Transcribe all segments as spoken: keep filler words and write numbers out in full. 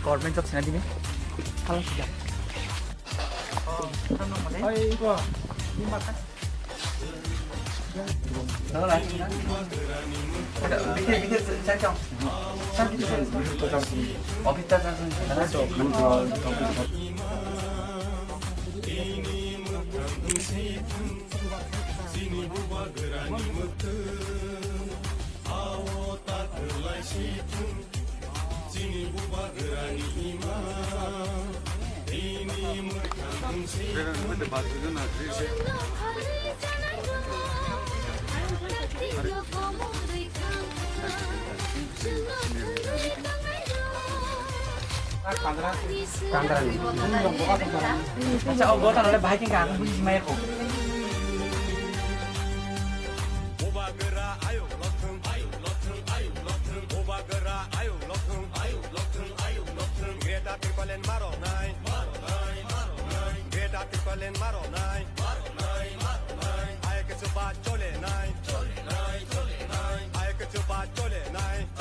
Government job sina dini. Halang sida. Acha, o bota nole bahai kengka ang buji maya ko.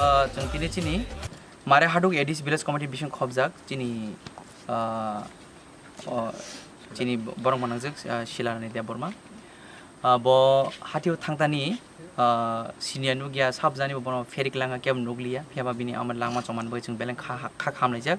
Ah, chwng tini chini Mare Haduk A D C Village Committee bising khobjak chini, ah, o, chini borok manangjak, ah, Silarani Debbarma. Ah, bo hatio thangtani, ah, senior nukya, sabjani bo bono pherik langa kebo nukliya, phiya ba bini ama langma chongmani bagwi chwng beleng kha, kha khamlaijak.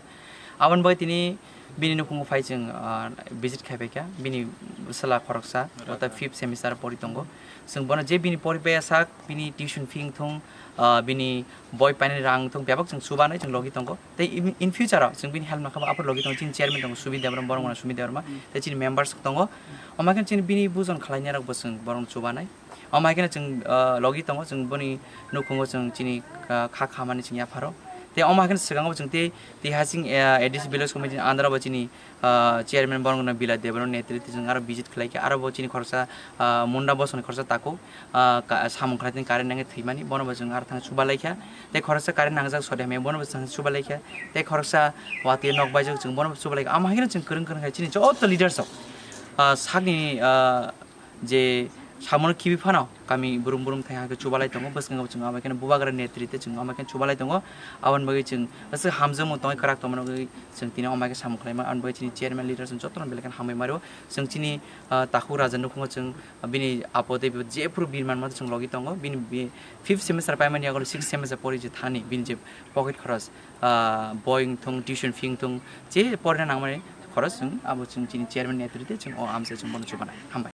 Aboni bagwi tini bini nukhungo phai chwng, ah, visit khai paikha, bini bwsala khoroksa, wata fifth semester pori tongo. Chwng bono je bini pori paiya sak, bini tuition fee wngthung, ah, bini boi painani rang wngthung, bebak chwng chubanai chwng logi tongo. Tei in, in future o chwng bini help nangkha bo aphuru logi tongo, chini chairman tongo Subir Debbarma, borok mano Subir Debbarma, tei chini members tongo. Omo khe chini bini bujon khlainai rok bo chwng borok chubanai. Omo hai kheno chwng, ah, logi tongo, chwng boni nukhungo chwng chini, ah, kha khamani chwng yapharo. Tei omo hai kheno swkango chwng tei, tei hasing, ah, A D C Village Committee ni under o bo chini, ah, chairman borokno Bilai Debbarma netrite chwng aro visit khlai kha, aro bo chini khoroksa, ah, Munda bosongni khoroksa takhuk, ah, ka-, samung khlai tini current nangwi thwimani, bono bo chwng aro thang chubalai kha. Tei khoroksa current nangjak sode hamya, bono bo chwng chubalai kha. Tei khoroksa watwi nok baijak, chwng bono bo chubalai kha. Omo hai kheno chwng kwrwng kwrwng khe chini joto leaders rok, ah, sakni, ah, je samono khibi phano kami burum burum thai hakhe chubalai tongo, bwskango chwng amai kheno bubagra netrite chwng amai kheno chubalai tongo. Aboni bagwi chwng aswk hamjakmung tongwi kwrak tongmani bagwi chwng tini amai khe samung khlaima. Aboni bagwi chini chairman leader chwng jotono belai kheno hambai maro. Chwng chini, ah, takhuk raja nukhungo chwng bini apo tei jephuru bini manma chwng logi tongo. Bini bi-, fifth semester paimani yago sixth semester pori je thani bini je pocket khoroj, ah, boi wngthung, tuition fee wngthung, je porina nangmani khoroj chwng abo chwng chini chairman netrite chwng o amsa chwng bono chubanai. Hambai.